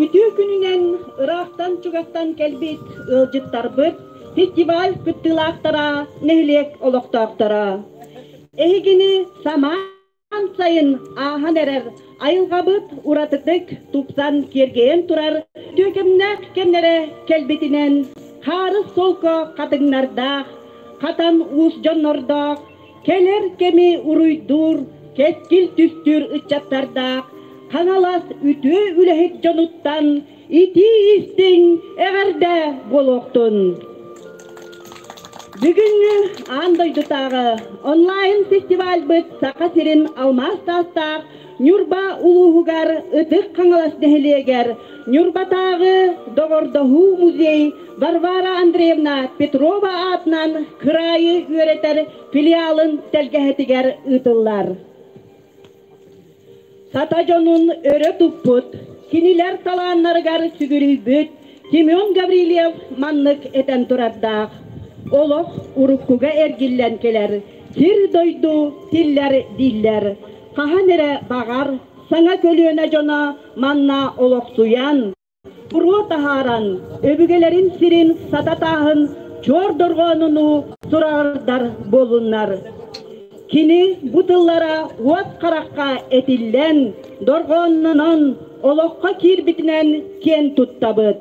Үтүө күнүнэн ыраахтан-чугастан кэлбит ыалдьыттарбыт, фестиваль кыттыылаахтара, нэһилиэк олохтоохторо. Эһигини самаан сайын ааһан эрэр айылҕабыт уратытык тупсан киэргэйэн турар түөкэмнээх кэмнэрэ кэлбитинэн хаарыс солко хатыҥнардаах, хатан уус дьоннордоох, кэлэр кэми уруйдуур, кэскил түстүүр ыччаттардаах Хаҥалас үтүө үлэһит дьонуттан итии-истиҥ эҕэрдэ буолуохтун! Бүгүҥҥү аан дойдутааҕы онлайн-фестивальбыт Саха сирин алмаас таастаах Ньурба улууһугар Ытык Хаҥалас нэһилиэгэр Ньурбатааҕы Доҕордоһуу музей Варвара Андреевна Петрова аатынан кыраайы үөрэтэр филиалын тэлгэһэтигэр ыытыллар. Сата дьонун өрө туппут, кинилэр талааннарыгар сүгүрүйбүт Семен Гаврильев маннык этэн турардаах: «Олох уруккуга эргиллэн кэлэр, сир-дойду тиллэр дииллэр. Хаһан эрэ баҕар, саҥа көлүөнэ дьоно манна олохсуйан, Буруо таһааран, өбүгэлэрин сирин сата тааһын чуор дорҕоонунуу сураҕырдар буоллуннар. Кини бу тыллара уот харахха этиллэн, дорҕооннонон, олоххо киирбитинэн киэн туттабыт.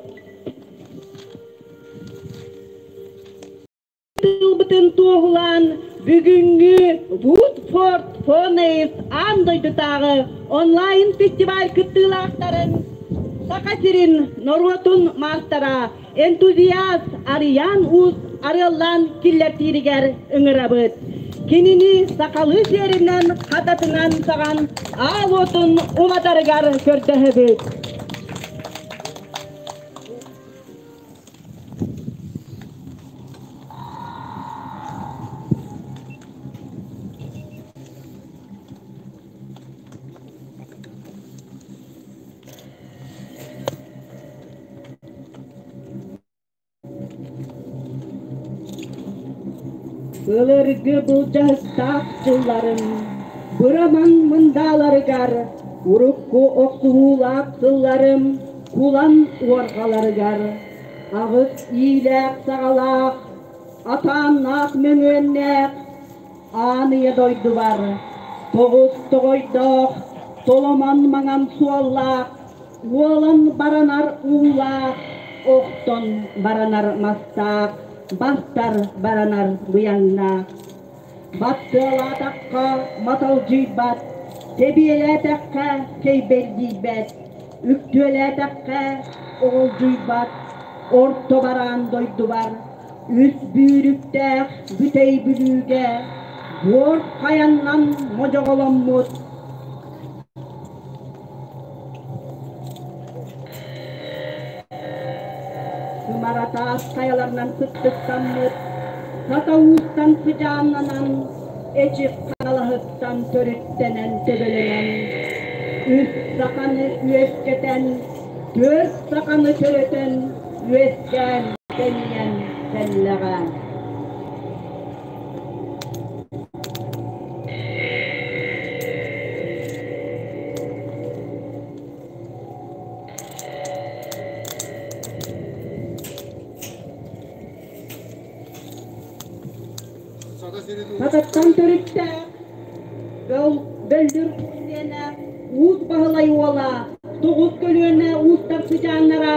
Тылбытын туоһулаан бүгүҥҥү Вудфорд Фонейс аан дойдутааҕы онлайн-фестиваль кыттыылаахтарын Саха сирин норуотун маастара, энтузиаст Арыйаан Уус арыаллаан киллэртииригэр ыҥырабыт. Кинини сахалыы сиэринэн хататынан саҕан аал уотун уматарыгар көрдөһөбүт. Былыргы былдьаһыктаах дьылларым быраман мындааларыгар, урукку охсуһуулаах сылларым кулан уорҕаларыгар аҕыс иилээх-саҕалаах, атааннаах мөҥүөннээх Ааныйа дойдубар тоҕус тоҕойдоох, Толомон маҥан суоллаах, уолан баранар уулаах, охтон баранар мастаах, бастар баранар быйаҥнаах. Баттыалаатахха маталдьыйбат, тэбиэлээтэххэ кэйбэрдийбэт, үктүөлээтэххэ оҕолдьуйбат, орто бараан дойдубар үс бүүрүктээх бүтэй бүлүүгэ буор хайаннан модьоҕоломмут Сымара таас хайаларынан сыттыктаммыт, хата уустан сыдьааннанан, эчи халаһыттан төрүттэнэн төбөлөнөн, үс саханы үөскэтэн, түөрт саханы төрөтөн, үөскээн тэнийэн кэллэҕэ. Сататтан төрүттээх Бөллүр Көлүөнэ Уус Баһылай уола, Тоҕус көлүөнэ уустар сыдьааннара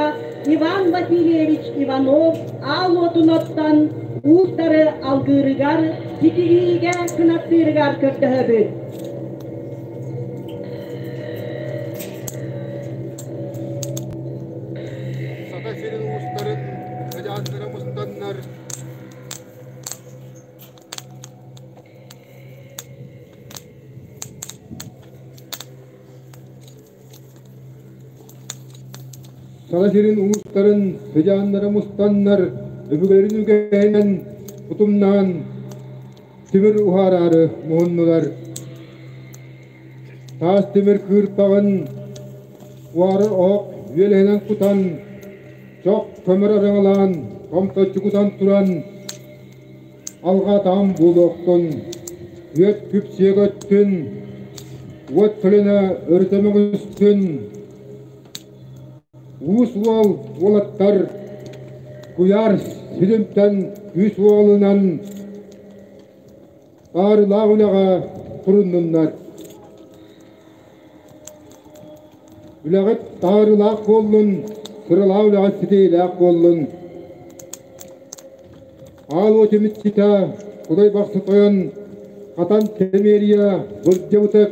Иван Васильевич Иванов аал уотун оттон уустары алгыырыгар, ситиһиигэ кынаттыырыгар көрдөһөбүт. Сата сирин уустарын сыдьааннара мустаннар Саха сирин уустарын сыдьааннара мустаннар, өбүгэлэрин үгэһинэн утумнаан тимир уһаараары муһуннулар. Таас тимир кыырпаҕын уһаарар оһох үөлэһинэн кутан, чох көмөр араҥалаан, хомточчу кутан туран, алҕаатаҕым буолуохтун, үөт күпсүө көттүн, уот көлөнө өрүтэ мөҕүстүн, уус уол уолаттар куйаар силимтэн күүс уолунан Таарылаах үлэҕэ туруннуннар. Үлэҕит таарылаах буоллун, сыралаах үлэҕит ситиилээх буоллун. Аал уот иччитэ Кудай Бахсы Тойон Хатан Тэмиэрийэ былдьабытык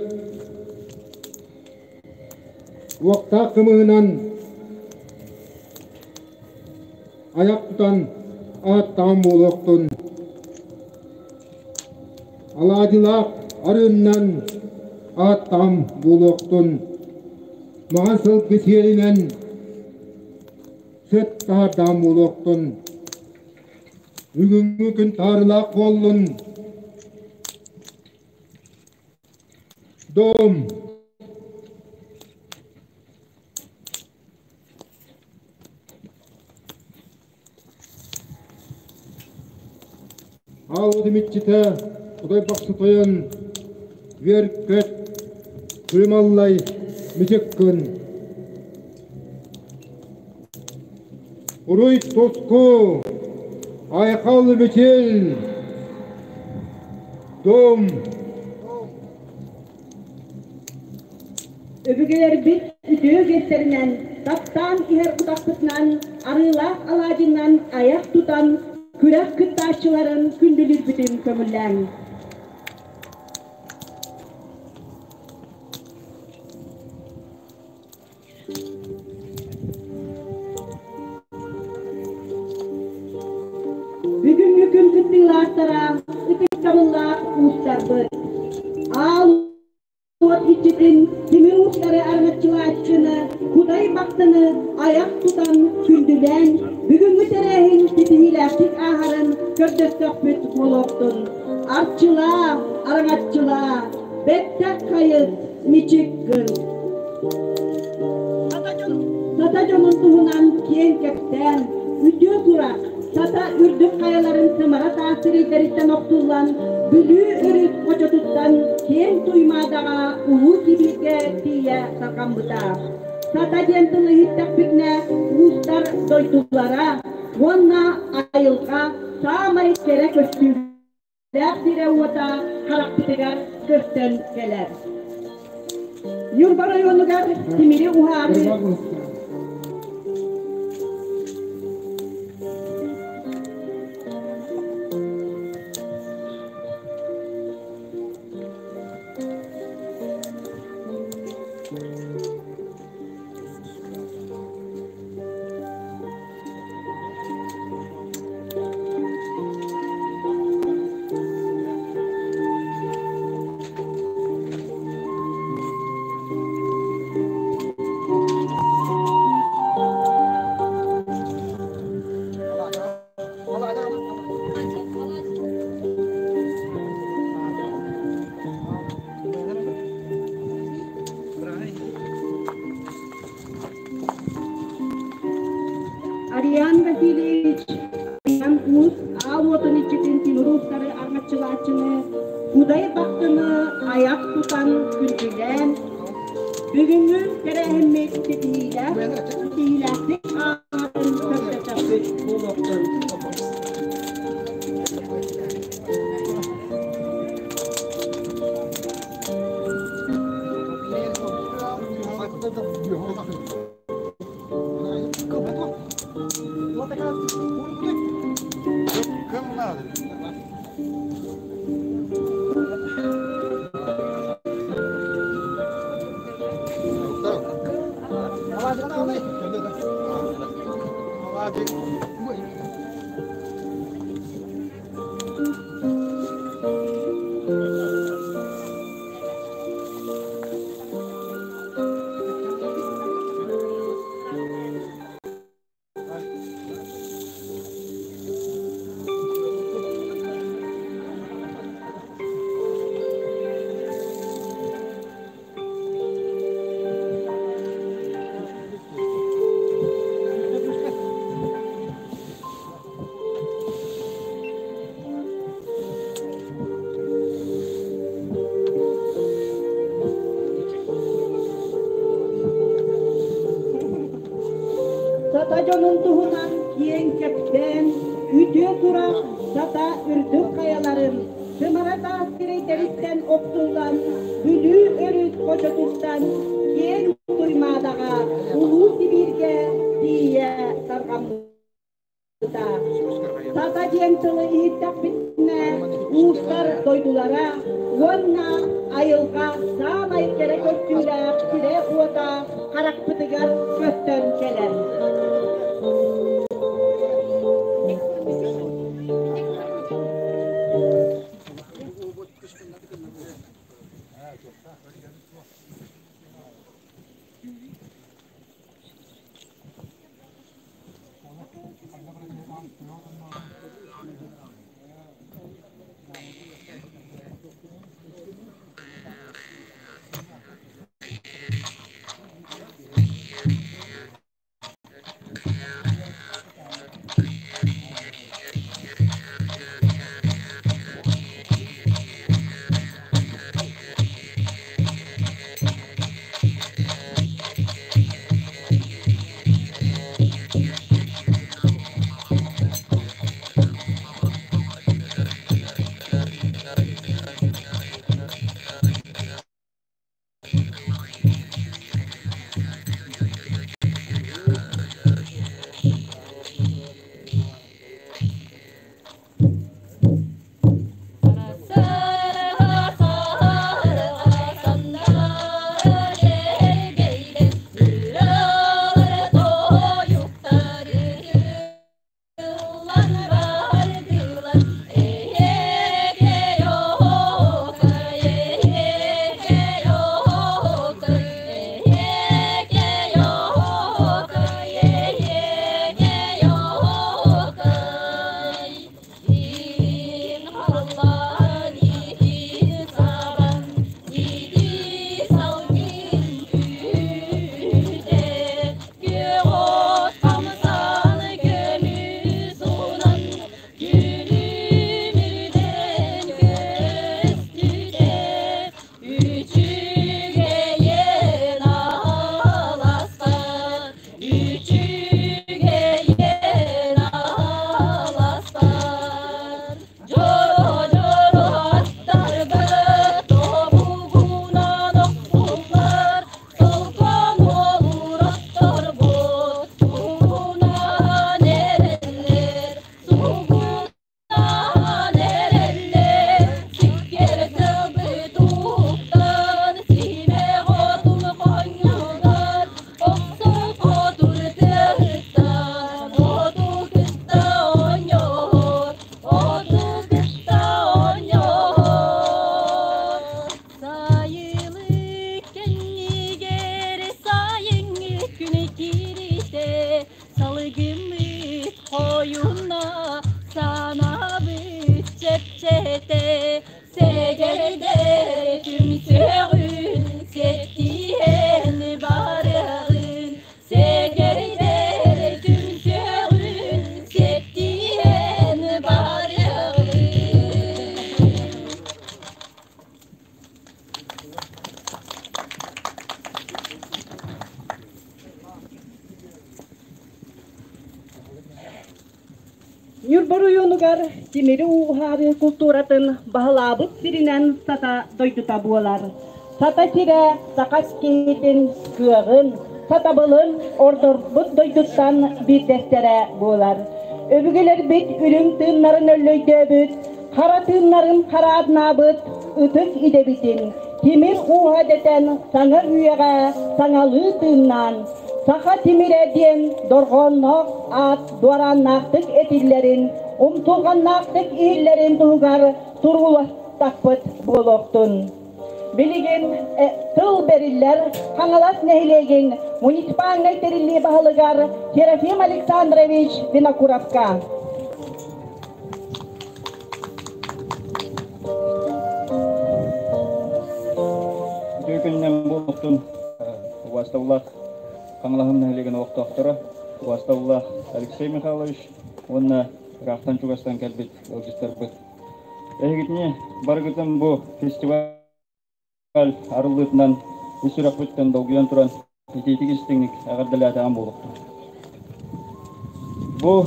уохтаах кымыһынан айах тутан ааттаан буолуохтун. Алаадьылаах арыыннан ааттаҕым буолуохтун, маҥан сылгы сиэлинэн сыт таһаардаҕым буолуохтун, бүгүҥҥү күн таарылаах буоллун, дом Аал иччитэ Кудай Бахсы Тойон үөр-көт, күлүм-аллай, мичик гын. Уруй туску, айхал мичил, дом. Өбүгэлэрбит үтүө үгэстэринэн, таптаан иһэр утахпытынан, арыылаах алаадьынан айах тутан, күрэх кыттааччыларын күндүлүүрбүтүн көҥүллээҥ. Бүгүҥҥү күн кыттыылаахтара ытыктабыллаах уустарбыт. Аал уот иччитин тимир уустары араҥаччылааччыны Кудай Бахтыны айах тутан күндүлээн, бүгүҥҥү тэрээһин ситиһиилээхтик ааһарын көрдөстөхпүт буолуохтун. Арчылаа, араҥаччылаа, бэттэх хайыс, мичик гын. Сата дьонун туһунан киэҥ кэпсээн, үтүө сурах, Сата үрдүк хайаларын сымара таас сирэйдэриттэн охсуллан, Бүлүү өрүс хочотуттан киэҥ Туймаадаҕа Улуу Сибииргэ тиийэ тарҕаммыта. Сата диэн тылы иһиттэхпитинэ, уустар дойдулара уонна айылҕа саамай кэрэ көстүүлээх сирэ-уота харахпытыгар көстөн кэлэр. Ньурба районугар тимири уһаары Ариан Васильевич Ариан Уус аал уотун иччитин тимир уустары арҥаччылааччыны Кудай Бахтыны айах тутан күндүлээн бүгүҥҥү тэрээһиммит ситиһиилээх ситиһиилээхтик ааһарын көрдөтөхпүт буолуохтун. Сата дьонун туһунан киэҥ кэпсээн, үтүө сурах Сата үрдүк хайаларын сымара таас сирэйдэриттэн охсуллан, Бүлүү өрүс хочотуттан киэҥ Туймаадаҕа Улуу Сибииргэ тиийэ тарҕаммыта. Сата диэн тылы иһиттэхпитинэ, уустар дойдулара уонна айылҕа саамай кэрэ көстүүлээх сирэ-уота харахпытыгар көстөн кэлэр. Күн кииритэ салгыммыт хойуна, санаабыт чэпчэтэ, сэгэрдэр түмсүөҕүн, сэттиһэн барыаҕын, сэгэрдэр түмсүөҕүн, сэттиһэн барыаҕын. Ньурба оройуонугар тимири ууһаарыы култууратын баһылаабыт сиринэн Сата дойдута буолар. Сата сирэ саха киһитин кыаҕын, сатабылын ордорбут дойдуттан биирдэстэрэ буолар. Өбүгэлэрбит үрүҥ тыыннарын өллөйдөөбүт, хара тыыннарын харааднаабыт ытык идэбитин тимир ууһа дэтэн саҥа үйэҕэ саҥалыы тыыннаан, саха тимирэ диэн дорҕоонноох аат дуорааннаахтык этиллэрин, умсулҕаннаахтык иһиллэрин туһугар турууластахпыт буолуохтун. Билигин тыл бэриллэр Хаҥалас нэһилиэгин муниципальнай тэриллии баһылыгар Серафим Александрович Винокуровка. Үтүө күнүнэн буолуохтун убаастабыллаах Хаҥалаһым нэһилиэгин олохтоохторо, убаастабыллаах Алексей Михайлович уонна ыраахтан чугастан кэлбит ыалдьыттарбыт. Эһигитини барыгытын бу фестиваль арыллыытынан ис сүрэхпиттэн долгуйан туран итиитик истиҥник эҕэрдэлээтэҕим буолуохтун. Бу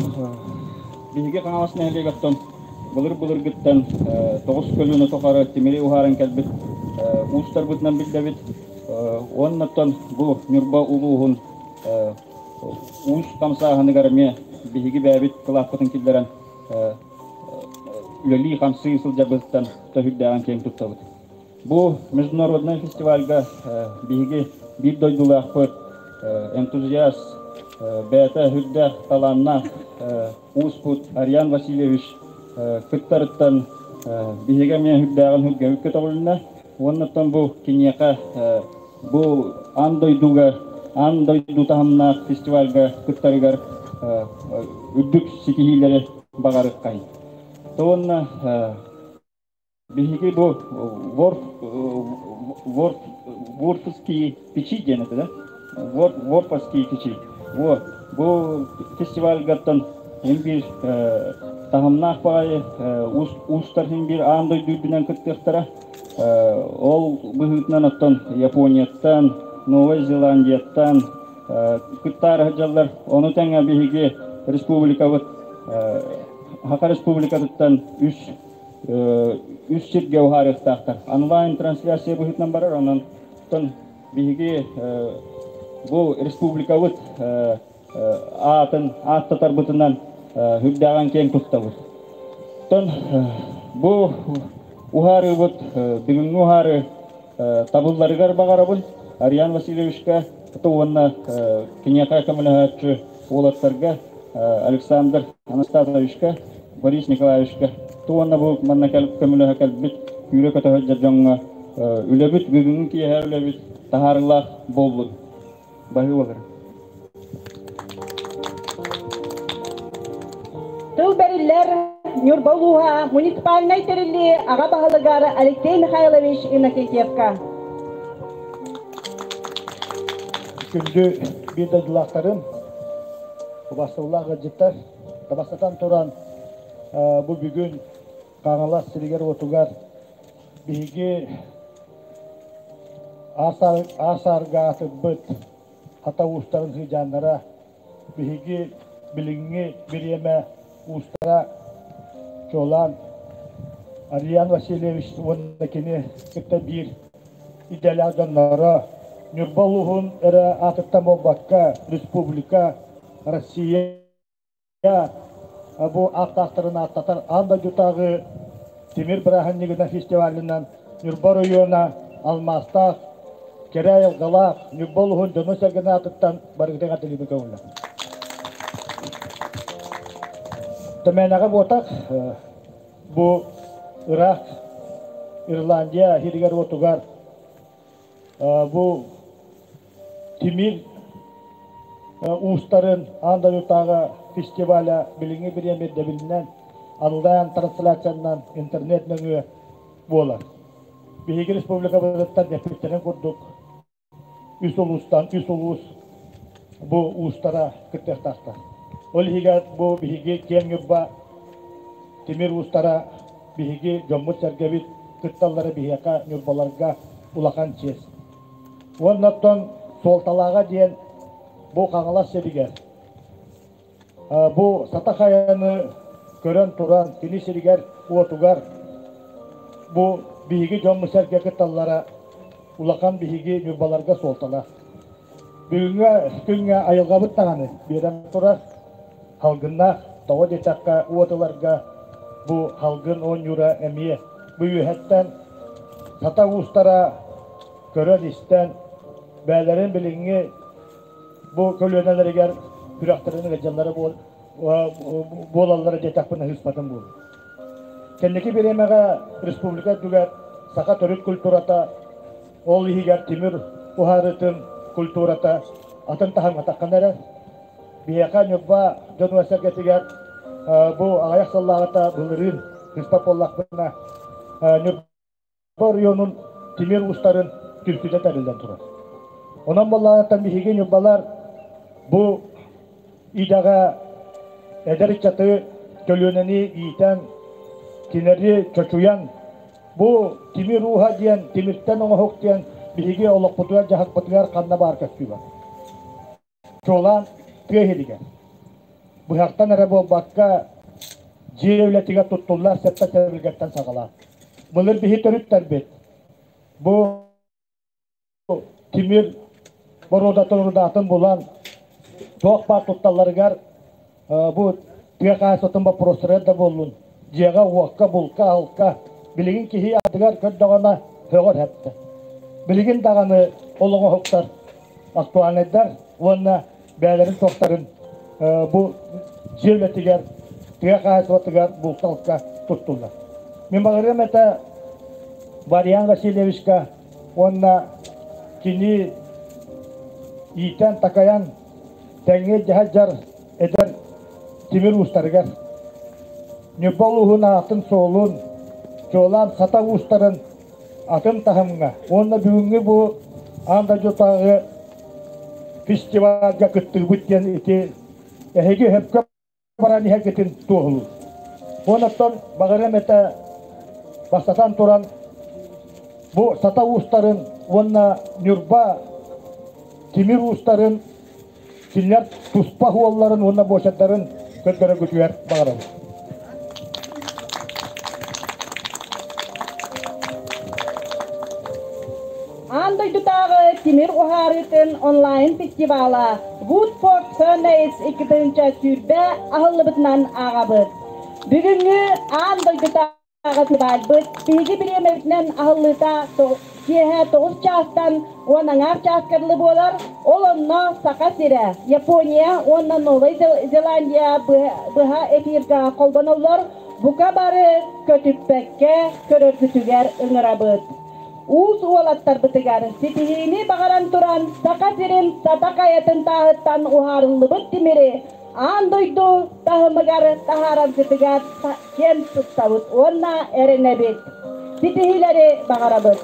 биһиги Хаҥалас нэһилиэгиттэн былыр-былыргыттан тоҕус көлүөнэ тухары тимири уһааран кэлбит уустарбытынан биллэбит. Уоннаттан бу Ньурба улууһун уус хамсааһыныгар эмиэ биһиги бэйэбит кылааппытын киллэрэн үлэлии-хамсыы сылдьарбытыттан төһүрдээҕин киэҥ туттабыт. Бу международнай фестивальга биһиги биир дойдулаахпыт, энтузиаст, бэйэтэ үрдээх талааннаах ууспут Ариан Васильевич кыттарыттан биһиги эмиэ үрдээҕин үргэбит көтөҕүлүннэ. Уоннаттан бу киниэхэ бу аан дойдуга, аан дойду таһымнаах фестивальга кыттарыгар үрдүк ситиһиилэри баҕарыаххайын. Уонна Биһиги бу Ворф, Ворф, Ворфские печи диэн этэ да? Ворфовские печи. Вот. Бу фестивальгаттан эн биир таһымнаах баҕайы уустар син биир аан дойду үрдүнэн кыттыахтара. Ол быһыытынан оттон Японияттан, Новай Зеландияттан кыттаары сылдьаллар. Ону тэҥэ биһиги республикабыт Саха Республикатыттан үс үс сиргэ уһаарыахтаахтар. Онлайн-трансляция быһыытынан барар, онон биһиги бу республикабыт аатын ааттатарбытынан үрдээҕин киэҥ туттабыт. Оттон бу уһаарыыбыт бүгүҥҥү уһаарыы табылларыгар баҕарабын. Ариан Васильевичка уонна киниэхэ көмөлөһөөччү уолаттарга Александр Анастасовичка, Борис Николаевичка уонна бу манна көмөлөһө кэлбит күүрэ көтөһө дьоҥҥо үлэбит бүгүҥҥү киэһэ үлэбит таһаарыылаах буоллун. Баһыыбалар. Тыл бэриллэр Ньурба улууһа муниципальнай тэриллии аҕа баһылыгар Алексей Михайлович Иннокентьевка. Күндү биир дойдулаахтарым, убастабыллаах ыалдьыттар, табастатан туран бу бүгүн Хаҥалас сиригэр-уотугар биһиги аас-аарга аатырбыт хата уустарын сыдьааннара биһиги билиҥҥи бириэмэ уустара чуолаан Ариан Васильевич уонна кини кытта биир идэлээх дьонноро Ньурба улууһун эрэ аатыттан буолбакка республика, Россия бу ааттаахтарын ааттатар аан дойдутааҕы тимир бырааһынньыгынан фестивалынан Ньурба оройуона алмаастаах, кэрэ айылҕалаах Ньурба улууһун дьоно-сэргэтин аатыттан барыгытын эҕэрдэлиибин көҥүллэр. Тэмээнэҕэ буотах бу ыраах Ирландия сиригэр-уотугар бу тимир уустарын аан дойдутааҕы фестиваля билиҥҥи бириэмэ ирдэбилинэн онлайн трансляциянан интернет нөҥүө буолар. Биһиги республикабытыттан эппиттэрин курдук үс улуустан үс улуус бу уустара кыттыахтаахтар. Ол иһигэр бу биһиги киэҥ Ньурба тимир уустара биһиги дьоммут-сэргэбит кытталлара биһиэхэ Ньурбаларга улахан чиэс. Уонна оттон суолталааҕа диэн бу Хаҥалас сиригэр бу Сата хайаны көрөн туран кини сиригэр-уотугар бу биһиги дьоммут-сэргэ кытталлара улахан биһиги Ньурбаларга суолталаах. Бүгүҥҥү күҥҥэ айылҕабыт даҕаны биэрэн турар халгыннаах, тоҕо диэтэххэ уот ыларга бу халгын оонньуура эмиэ бу үөһэттэн сата уустара көрөн-истэн бэйэлэрин билиҥҥи бу көлүөнэлэригэр күрэхтэрин ыалдьаллара буолаллара диэтэхпинэ ыыспатым буолуо. Кэнники бириэмэҕэ республика үрдүгэр саха төрүт культурата ол иһигэр тимир уһаарытын культурата атын таһымҥа таххан эрэр. Биһиэхэ Ньурба дьонугар-сэргэтигэр бу аҕыйах сыллааҕыта былырыын сыыспат буоллахпына Ньурба оройуонун тимир уустарын түмсүүтэ тэриллэн турар. Онон буоллаҕыттан биһиги ньурбалар бу идэҕэ эдэр ыччаты көлүөнэни иитэн, кинилэри чочуйан Бу тимир ууһа диэн, тимиртэн оҥоһук диэн биһиги олохпутугар-дьаһахпытыгар ханна баар көстүү бар. Чуолаан тыа иһигэр. Быһахтан эрэ буолбакка, дьиэ үлэтигэр туттуллар сэптэ сэбилгэттэн саҕалаан. Былыр биһи төрүттэрбит бу тимир боруодатын урудаатын булан туох баар тутталларыгар бу тыа хаһаайыстыбатын боппуруостарыгар да буоллун дьиэҕэ-уокка, булка-алка билигин киһи ардыгар көрдөҕүнэ һөҕөр хэптэ. Билигин даҕаны ол оҥоһуктар актуальнайдар уонна бэйэлэрин туохтарын бу дьиэ үлэтигэр, тыа хаһаайыстыбатыгар булка-алка туттуллар. Мин баҕарыам этэ Вариан Васильевичка уонна кини иитэн-такайан тэҥҥэ дьаһадьар эдэр тимир уустарыгар Ньурба улууһун аатын-суолун, чуолаан Сата уустарын атын таһымҥа уонна бүгүҥҥү бу аан дойдутааҕы фестивальга кыттыыбыт диэн ити эһиги сөпкө баран иһэргитин туоһулуур. Онон баҕарыам этэ бастатан туран бу Сата уустарын уонна Ньурба тимир уустарын кинилэр туспа уолларын уонна буочардарын көрдөрөргүтүгэр баҕарабын. Аан дойдутааҕы тимир уһаарыытын онлайн-фестивала Woodford Furnace 2020 аһыллыбытынан ааҕабыт. Бүгүҥҥү аан дойдутааҕы фестивальбыт биһиги бириэмэбитинэн аһыллыыта киэһэ 9 чаастан уон аҥаар чааска дылы буолар. Ол онно Саха сирэ, Япония уонна Новай Зеландия быһа эфиргэ холбоноллор. Бука бары көтүппэккэ көрөргүтүгэр ыҥырабыт. Уус уолаттарбытыгар ситиһиини баҕаран туран Саха сирин Сата хайатын тааһыттан уһаарыллыбыт тимири аан дойду таһымыгар таһаараргытыгар киэн туттабыт уонна эрэнэбит. Ситиһиилэри баҕарабыт.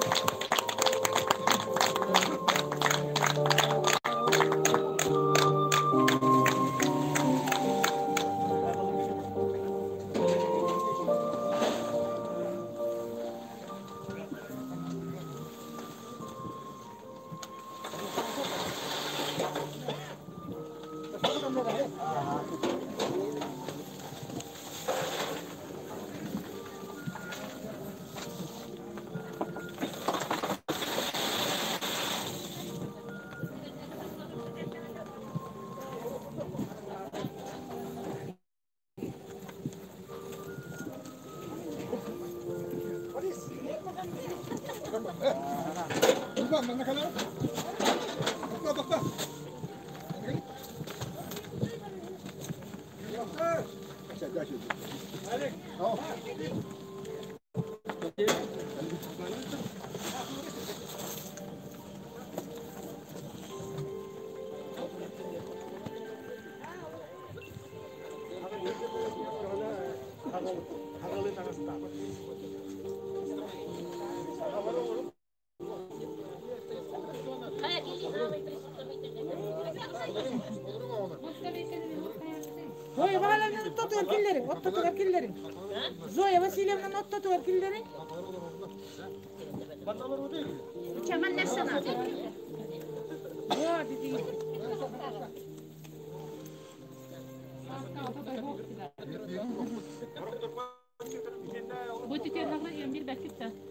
Зоя Васильевна оттотугар киллэриҥ, оттотугар киллэриҥ. Зоя Васильевна оттотугар киллэриҥ. Бу титернагы 21 бәккитте.